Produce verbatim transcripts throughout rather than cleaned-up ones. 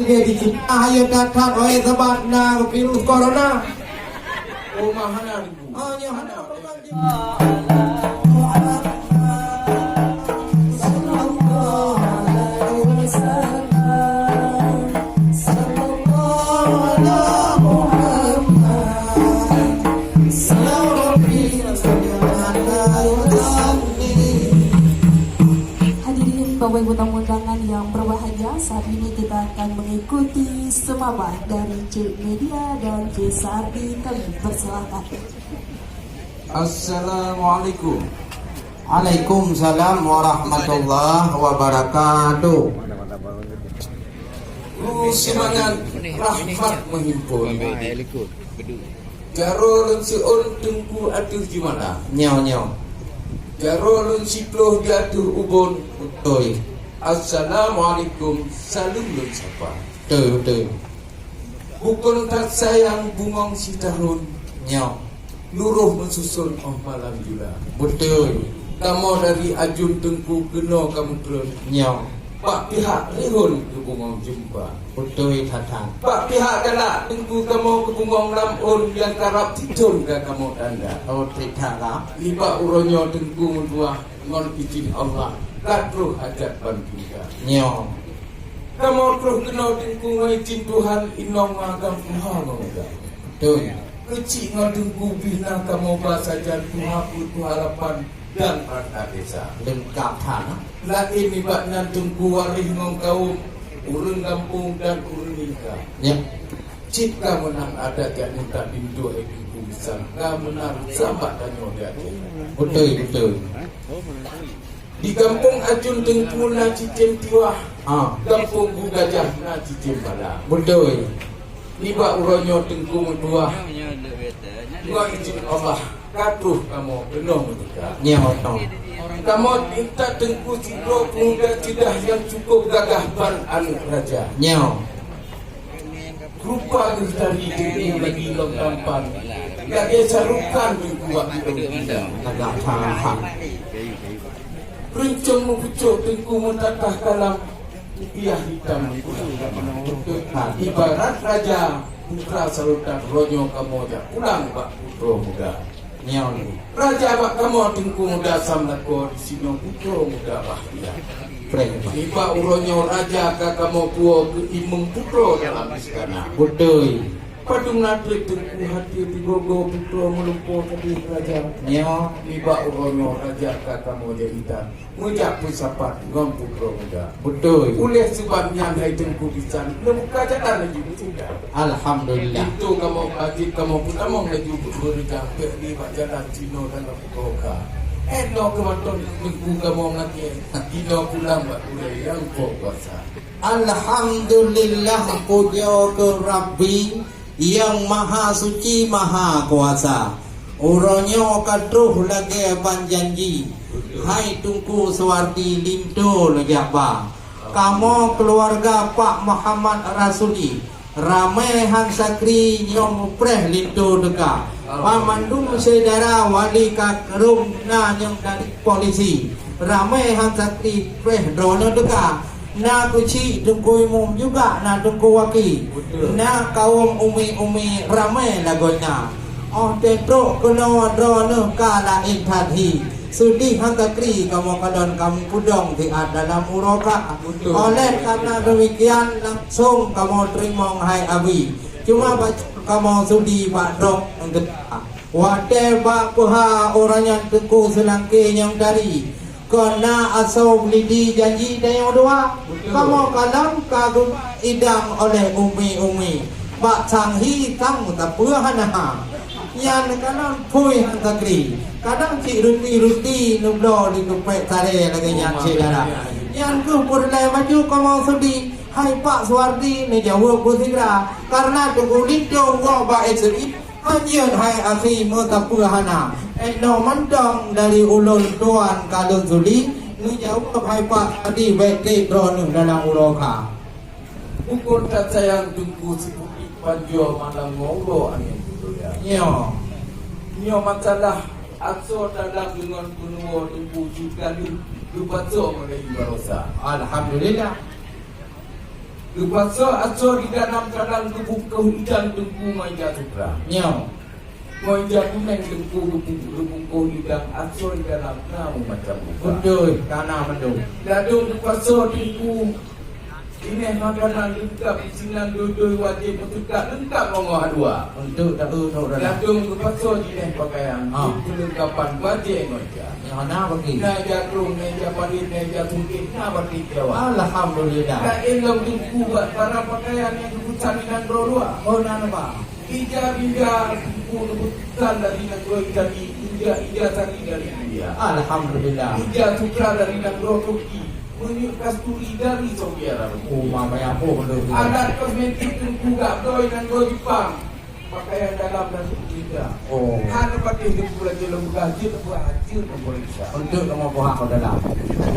Jadi kita ayo dapat oleh sebab na virus corona. Oh, mahana. Oh, nyoe hana. Hadirin, Bapak Ibu tamu undangan yang berbahagia, saat ini kita akan mengikuti semapak dari Cik Media dan Cik Sardi. Kami persilakan. Assalamualaikum. Waalaikumsalam warahmatullahi wabarakatuh. Kru seumangat rahmat meuhimpon. Jaroe lôn seuôn teungku ateueh jeumala. Nyoe, nyoe. Jaroe lôn siploh di ateueh ubon. Beutôi. Assalamualaikum, saleuem lôn sapa. Beutôi, beutôi. Bukon that sayang bungong sitahun. Nyoe. Luroh meususon óh malam jula. Beutôi. Kamoe dari ajun teungku keunoe ka meutrön. Nyoe. Bak pihak rihon keu bungong jeumpa. Beutôi that-that. Bak pihak galak teungku kamoe keu bungong lam ôn nyang karab sithon ka kamoe tanda. Oh, that-that lah. Nibak uroe nyoe teungku meutuah ngon izin Allah ka troh hajat ban tingka. Nyoe. Kamoe troh keunoe teungku ngon izin Tuhan inong ma gampông ngon muda. Beutôi. Keuchik ngon teungku pih na kamoe ba sajan tuha peuet tuha lapan dan perangkat desa. Leungkap that, ha? Laén nibak nyan teungku waréh ngon kawöm, ureuëng gampông dan ureuëng lingka. Ya. Cit ka meunang adat jak minta pintoe hai teungku bisan, ka meunang sambat tanyoe di ateueh. Beutôi, beutôi. Di gampông Ajun teungku na cicém tiwah, ah, gampông Gu Gajah na cicém bala. Beutôi. Nibak uroe nyoe teungku meutuah, ngon izin Allah, ka troh kamoe keunoe meuteuka. Nyoe, nyoe. Kamoe minta teungku sidroe pemuda ceudah nyang cukup gagah ban aneuëk raja. Nyoe. Rupa geuh tari teungku lagi lom tampan, lagée sarukan teungku bak bidong. Gagah that. Reuncong meupucok teungku meutatah kalam, kupiah hitam. Ibarat raja putra sultan, uroe nyoe kamoe jak pulang bak putroe muda. Nyoe. Raja bak kamoe teungku muda sam lakoe, disinoe putroe muda bahgia. Nibak uroe nyoe raja ka kamoe puwoe keu imeum putroe dalam istana. Beutôi. Padum na treb teungku hati tigogo putroe meulumpoe keudeh raja. Nyoe. Nibak uroe nyoe raja ka kamoe jak intat, meujak peusapat ngon putroe muda. Beutôi. Uléh seubab nyan hai teungku bisan, neubuka jalan laju beusinggah. Alhamdulillah. Pintoe kamoe ka jeuet, kamoe peutamong laju beureudang, bék di bak jalan sinoe dan goka. Éh, noe keumaton teungku kamoe meulakée, inoe pulang bak gurée nyang po kuasa. Alhamdulillah, pujoe keu Rabbi nyang Maha Suci Maha Kuasa. Uroe nyoe ka troh lagée ban janji, hai Teungku Suwardi linto neujak ba. Kamoe keuluwarga Pak Muhammad Rasuli, ramé han sakri nyoe mupreh linto teuka. Banmandum syedara wali ka rhom na nyang dari polisi, ramé han sakri preh droeneuh teuka. Na keuchik Teungku Imum juga na Teungku Waki. Betul. Na kawöm umi-umi ramé lagoena. Óh teutrok keunoe droeneuh ka laén that hi. Seudeh han sakri kamoe kalon kamoe peudong siat dalam uroe ka. Betul. Oleh karena demikian, langsong kamoe teurimong hai Abi. Cuma bacut kamoe sudi bak droe nyang geuta. Watée bak peuha uroe nyan Teungku Seulangké nyang dari, kon na asoe beulidi janji tanyoe dua. Betul. Kamoe kalon ka geuba idang oleh umi-umi. Bak sang hi sang meusapeue hana ha. Nyan kalon phui han sakri. Kadang cit ruti-ruti neubloe di keupék saré lagée nyan syedara. Nyan keuh peureulée maju kamoe sudi, hai Pak Suwardi neujaweueb beusigra. Karena Teungku linto woe bak S M I, hanjeuet hai akhi meusapeue hana. Éh, noe mantong dari ulôn tuan ka lôn sudi, neujaweueb hai Pak Suwardi bék treb droeneuh dalam uroe ka. Bukon that sayang Teungku Siputik panjoe malam ngobrol angén budaya. Nyoe. Nyoe masalah asoe dalam deungon peunuwoe Teungku jih ka lheueh geupasoe meulai baroesa. Alhamdulillah. Geupasoe asoe di dalam kadang geubungkôh idang Teungku ngon ija sutra. Nyoe. Ngon ija kuneng Teungku geubung-, geubungkôh idang asoe di dalam na meumacam rupa. Beutôi, ka na mandum. Ladôm geupasoe Teungku. Ineh makanan leungkap, sinan doi-doi wajéb, meuteuka leungkap ngon-ngon halua. Untuk taeu nurana. Ladôm geupasoe jineh pakaian, ha, peulengkapan bajée ngon ija. Nyang na bagi. Na ija krông, na ija parit, na ija sungkét, na batik Jawa. Alhamdulillah. Laén lom Teungku bak barang pakaian nyang geupesan di nanggroe luwa. Oh, na, na, Pak. Ija-ija Teungku geupesan dari nanggroe Itali, ija-ija sari dari India. Alhamdulillah. Ija sutra dari nanggroe Turki, minyeuk kasturi dari Saudi Arabia. Oh, ma, banyak apa benda tu. Alat kosmetik Teungku gak bloe nanggroe Jepang. Pakaian dalam dan ija. Oh. Hana patéh Teungku lagée lôn peugah, jeuet peugah, jeuet peugah. Untuk kamoe buhak u dalam.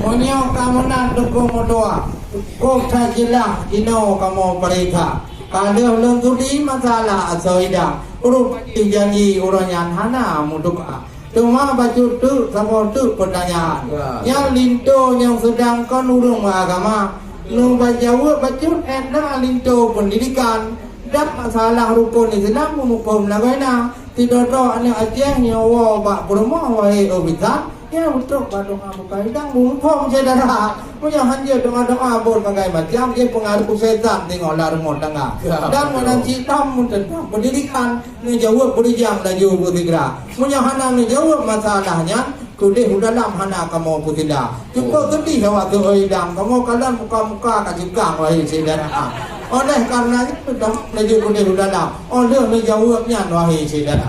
Meunyoe ka meunan Teungku meutuah, kok that jeulaih jinoe kamoe peuriksa. Ka lheueh lôn tudi masalah asoe idang, ureueng patéh janji uroe nyan hana meutuka. Teuma bacut teuk saboh teuk peutanyaan. Ya. Nyang linto nyang seudang kon ureueng agama. Nyoe bak jaweueb bacut ék na linto peundidikan. Dan masalah rukon Islam meumuphom lagoena. Sidroe-droe aneuk Aceh nyoe woe bak peurumoh, wahé ubisan, nyan beutôi bak doa bukai idang meumuphom syedara. Meunyoe hanjeuet doa-doa buet bagai macam, jih peungaruh setan teungoh lam rumoh tangga. Ya, betul. Dan meunan cit lom meuteuntoh peundidikan, neujaweueb beurijang laju beusigra. Meunyoe hana neujaweueb masalah nyan, keudeh u dalam hana kamoe peusila. Cukup seudeh awak tu, oi, dang. Kamoe kalon muka-muka ka cekang, wahé syedara. Oleh karena itu, dang laju keudeh u dalam. Oh lheueh neujaweueb nyan, wahé syedara.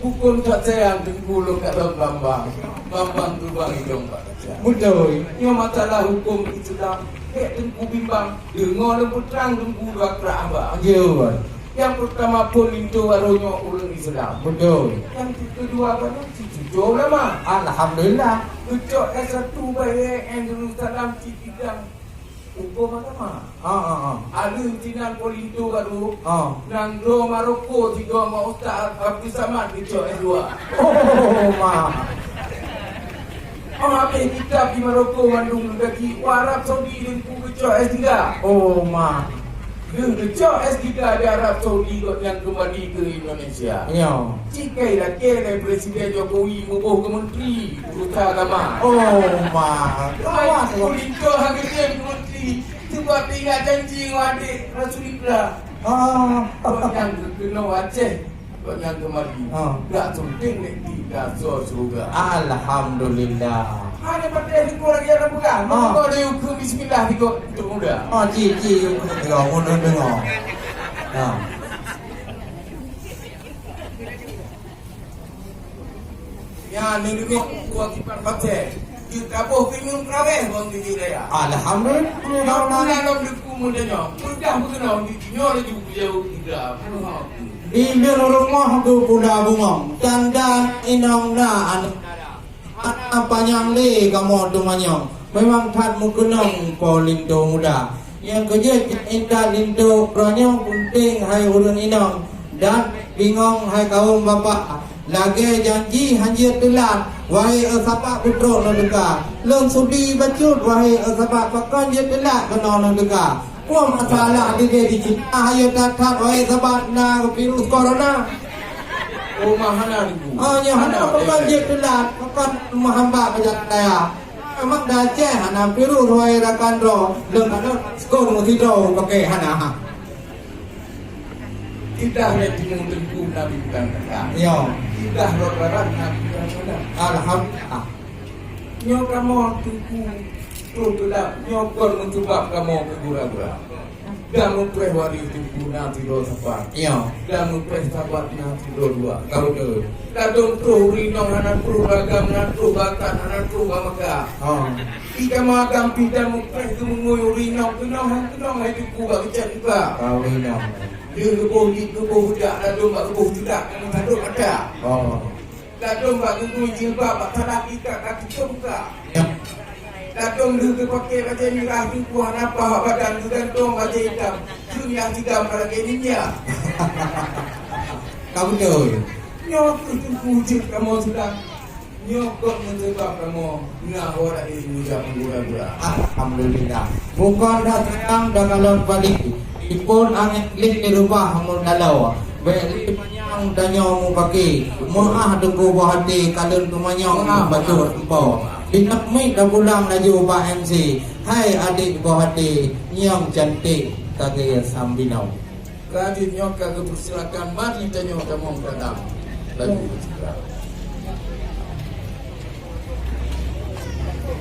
Huköm that sayang Teungku lôn kalon bambang. Bambang tubang idong bak kaca. Beutôi. Nyoe masalah huköm Islam, bék Teungku bimbang. Deungoe lôn peutrang Teungku dua krah haba. Jeuet. Nyang peurtama phon linto barô nyoe ureueng Islam. Beutôi. Nyang keudua, banyak si cuco ulama. Alhamdulillah. Geucok S satu Baye Darussalam cit idang hukôm agama. Ha, ha, ha. Aleuh sinan phon linto barô. Ha. Nanggroe Maroko sigoe ngon Ustaz Abdul Samad geucok S dua. Oh, ma. Oh, habéh kitab di Maroko mandum gaki, u Arab Saudi Teungku geucok S tiga. Oh, ma. Lheueh geucok S tiga di Arab Saudi, gobnyan keumbali keu Indonesia. Ya. Cikai lakée lé Presiden Jokowi muboh keu menteri urusan agama. Oh, ma. Kawat tu. Linto hana geutém keu menteri, sebab teuingat janji ngon adék Rasulullah. Ah. Gobnyan geukeunoe Aceh. Gobnyan keumbali. Ah. Gak sunting lé di gasoe syeuruga. Alhamdulillah. Hana patéh likot lagée ureueng peugah. Ah. Meuko lé ukeue bismillah likot untuk muda. Ah, ci, ci, ukeue teuga, ulôn deungoe. Ah. Ya, neudeungoe buah kipan patéh. Jeuet taboh keunyueng teurawéh bang di raya. Alhamdulillah. Nyoe pula lom Teungku meunyoe. Peugah beukeunong di nyoe laju bujau tiga puluh. Di lôn rumoh geupula bungong, dan, dan inong na aneuk dara. Hana panyang lé kamoe teumanyong, memang that meukeunong po linto muda. Nyang keujeuet intat linto uroe nyoe, peunteng hai ureueng inong, dan bingong hai kawöm bapak. Lagée janji hanjeuet teulat, wahé sahabat putroe lôn teuka. Lôn sudi bacut, wahé sahabat, pakon jeuet teulat keunoe lôn teuka. Peue masalah digée di Cina, hayeue that-that, wahé sahabat, na virus corona. Oh, ma hana Teungku. Ah, nyoe hana, pakon jeuet teulat, pakon meuhamba bajak daya. Memang di Aceh hana virus, wahé rakan droe. Lôn ka lôn skon meusidroe pakai hana. Idah lé timu Teungku na bintang teuka. Ya. Idah lé barat na bintang teuka. Alhamdulillah. Nyoe kamoe Teungku troh teulat, nyoe kon meusabab kamoe keu gura-gura. Dan mupreh waréh Teungku na sidroe sabat. Ya. Dan mupreh sabat na sidroe dua. Ka beutôi. Ladôm troh ureueng inong hana troh bak agam, hana troh bak adat, hana troh bak meuka. Ha. Di kamoe agam pih dan mupreh keu meungui ureueng inong keunong han keunong hai Teungku bak geucet muka. Ka ureueng inong. Di geuboh jih geuboh jak ladôm bak geuboh judak nyang sadok ata. Oh. Ladôm bak geuboh jilbab bak salah ikat ka tutup muka. Ya. Ladôm lheueh geupaké bajée mirah Teungku hana paih bak badan geugantong bajée itam. Keu nyang sigam ka lagée ninja. Ka beutôi. Nyoe keuh Teungku jeuet kamoe sudah. Nyoe keuh meuseubab kamoe na awak laén meujak meugura-gura. Alhamdulillah. Bukon that seurang dan kalon balik. Ipon angén gleh di rubah meudaloe. Bèk lé manyang tanyoe mupake. Meu'ah teungku boh até kalon teumanyong ah bacut empo. Binok mic dan pulang laju bak M C. Hai adék boh até, nyang cantik ka geusambinong. Ka jeuet nyoe ka geupeusilakan, mari tanyoe tamong padang. Laju.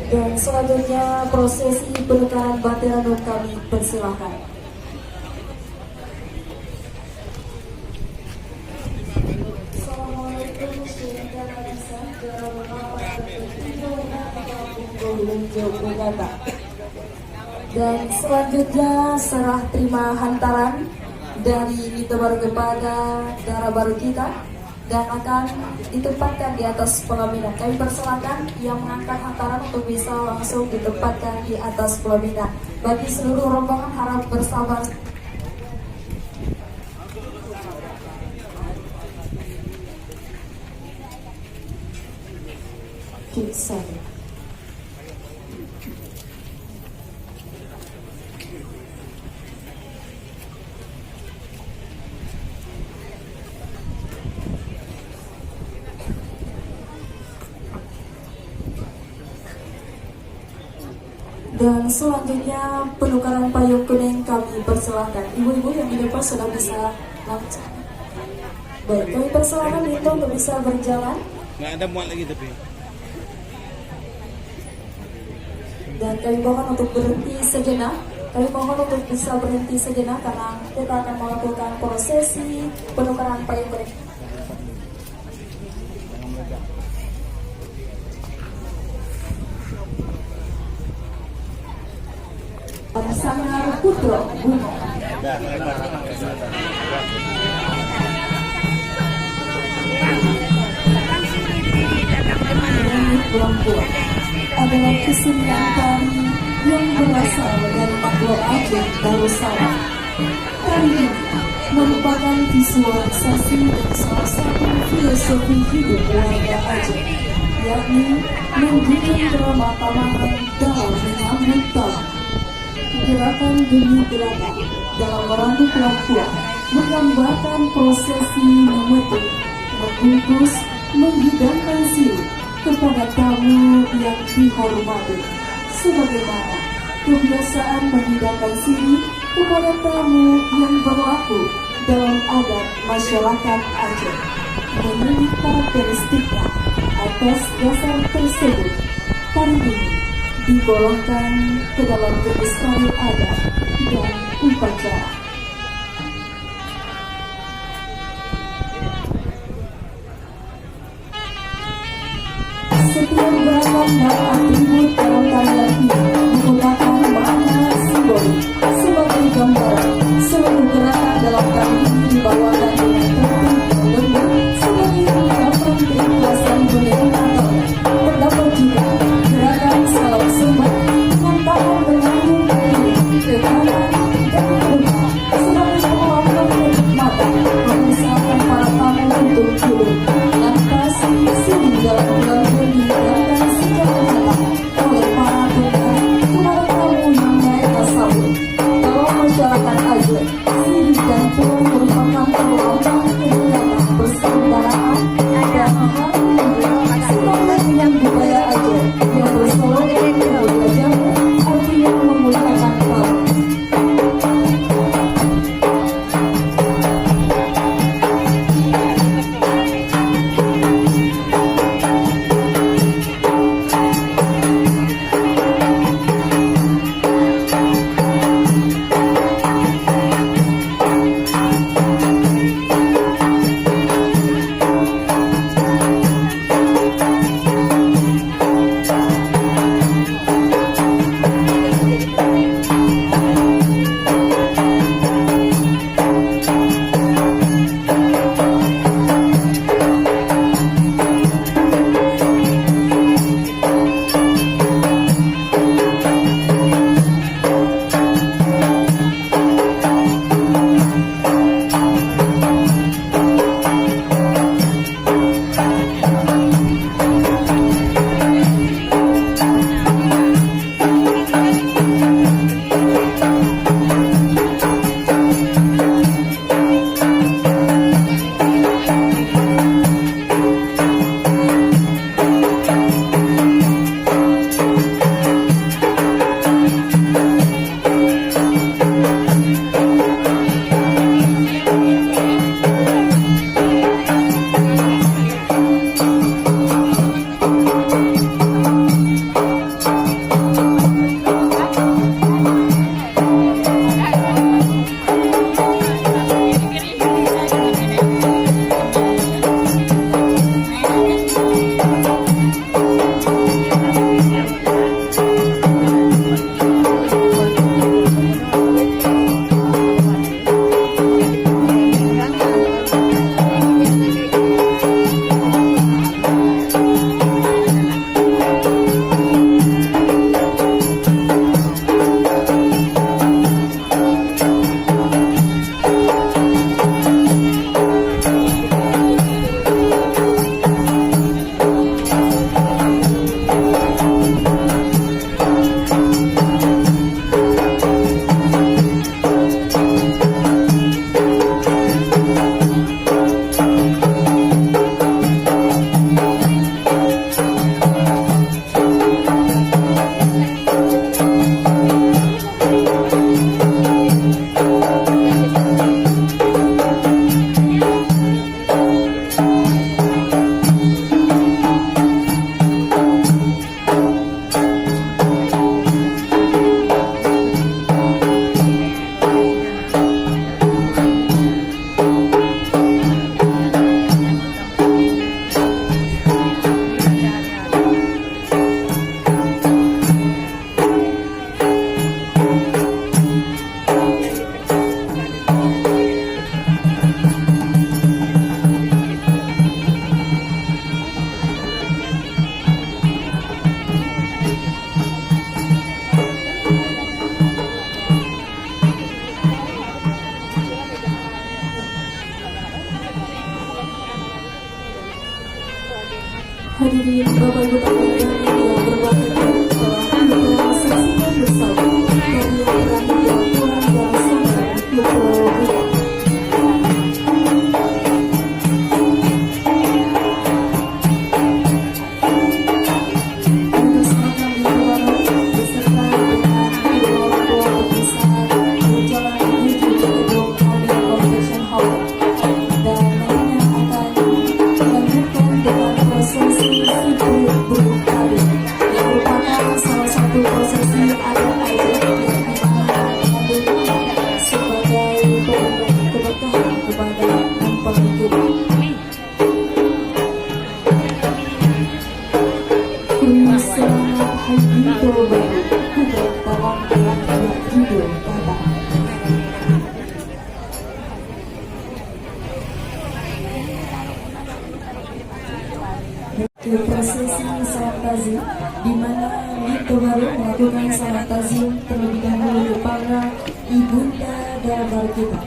Dan selanjutnya prosesi penukaran batera nun kami persilakan. Assalamualaikum, syedara Nisa, syedara Bapak, Ibu, Bapak, Ibu, Ibu, Ibu, Ibu, Dan selanjutnya serah terima hantaran dari mita baru kepada dara baru kita dan akan ditempatkan di atas pelaminan. Kami persilakan yang mengangkat hantaran untuk bisa langsung ditempatkan di atas pelaminan. Bagi seluruh rombongan harap bersabar. Kisah. Dan selanjutnya penukaran payung kuning kami persilahkan. Ibu-ibu yang di depan sudah bisa langsung. Baik, kami persilahkan Linda untuk bisa berjalan. Nggak ada muat lagi tapi. Dan kami mohon untuk berhenti sejenak. Kami mohon untuk bisa berhenti sejenak karena kita akan melakukan prosesi penukaran payung kuning. Sanggar Putra Bungo. Adalah kesenian tari yang berasal dari makhluk Aceh Darussalam. Tari ini merupakan visualisasi dari salah satu filosofi hidup warga Aceh, yakni menjunjung keramah tamahan dalam menyambut tamu. Gerakan demi gerakan dalam merangkup lampuan menggambarkan prosesi memetik, membungkus, menghidangkan sirih kepada tamu yang dihormati, sebagaimana kebiasaan menghidangkan sirih kepada tamu yang berlaku dalam adat masyarakat Aceh. Menurut karakteristiknya, atas dasar tersebut, tari ini digolongkan ke dalam jenis tari adat dan upacara. Setiap gerakan dan atribut dalam tarian ini merupakan makna simbolik. Sebagai gambaran, seluruh gerakan dalam tari ini dibawakan dengan tertib dan lembut sebagai ungkapan keikhlasan beliau atau terdapat juga gerakan salam sembah dengan tangan menanggung diri ke kanan dan ke depan. Sebagai pengelambang kenikmatan, kami silakan para tamu untuk duduk. Lantas, sirih dalam keluarga dihidangkan secara nyata oleh para penari kepada tamu yang mereka sambut. Dalam masyarakat Aceh, sirih dan pulau merupakan pengelambang kenikmatan persaudaraan dan harmoni sebagai budaya Aceh yang bersolok ke budaya Jawa, artinya memuliakan tamu. Prosesi salam takzim, di mana Lin Toba Road melakukan salam takzim terlebih dahulu kepada Ibunda Darbar kita.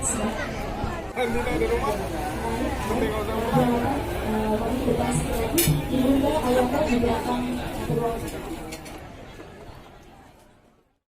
Ibunda Ayahanda di belakang.